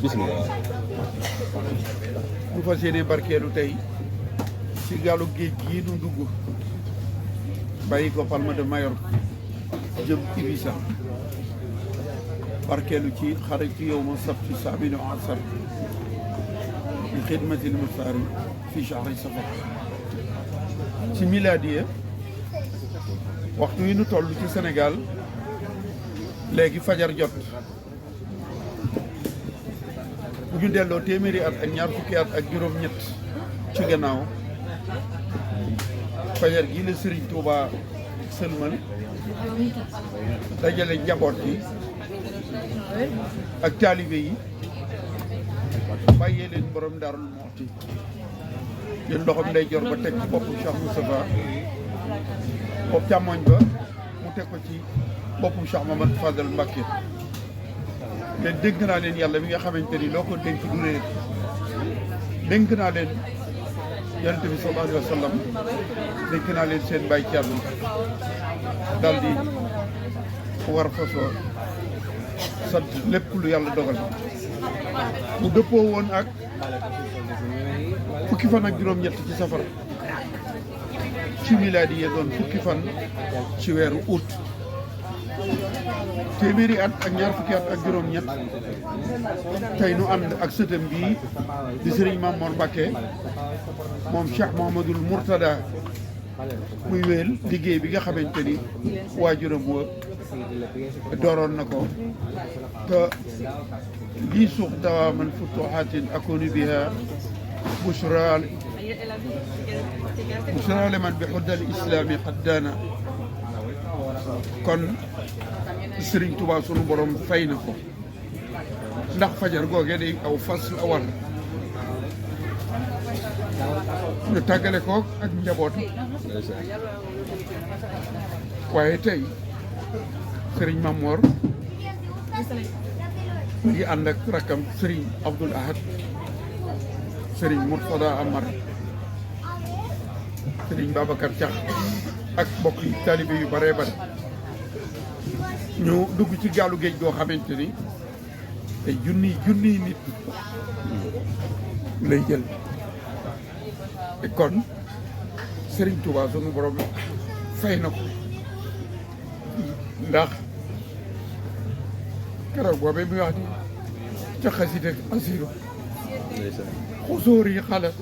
bismillah. ñu fas yéene barkeelu tey ci gaalu géej gii nu dugg bàyyi ko Palma de Mallorca jëm Ibiza barkeelu ci xarajtu yawma sabti saaminu asar li xidmati l-muxtaar fi shahri safar ci milaadiya waxtu wi nu toll ci Sénégal léegi fajar jot bu ñu delloo téeméeri at ak ñaar fukki at ak juróom-ñett ci gannaaw fajar gi la Serigne Touba sëlmal dajale njaboot yi ak taalibe yi bàyyee leen borom Daarul Muxti jël ndoxam ndeyjoor ba teg ci boppu Cheikh Moustapha bopp càmmoñ ba mu teg ko ci boppu Cheikh Mamadou Fadal Mbacké leen dénk naa leen yàlla mi nga xamante ni loo ko dénk du réer dénk naa leen yonent bi sallallahu alayhi wa sallam dénk naa leen seen bàyyi Thierno daal di war fasoo sant lépp lu yàlla dogal mu dëppoo woon ak fukki fan ak juróom-ñett ci safara ci milaadi yi doon fukki fan ci weeru août téeméeri at ak ñaar fukki at ak juróom-ñett tey nu ànd ak sëtam bii di Serigne Mamor Mbacké moom Cheikh Mouhamadoul Mourtada muy wéel liggéey bi nga xamante ni waajuram wa dooroon na ko te lii suux dawaaman futuhaatin akunu biha bushra liman bi xuddal islami qad daana kon Serigne Touba sunu borom fay na ko ndax fajar googee day aw fas la war ñu tàggale ko ak njaboot waaye tey Serigne Mamor mu ngi ànd ak rakkam Serigne Abdoul Ahad Serigne Mourtada Amar Serigne Babacar Thiax ak mbokk yi taalibe yu bare bare ñu dugg ci gaalu géej goo xamante ni te junniy nit lay jël te kon Serigne Touba sunu borom fay na ko ndax keroog boobee muy wax ni ca xasida asiru xusóor yi xalat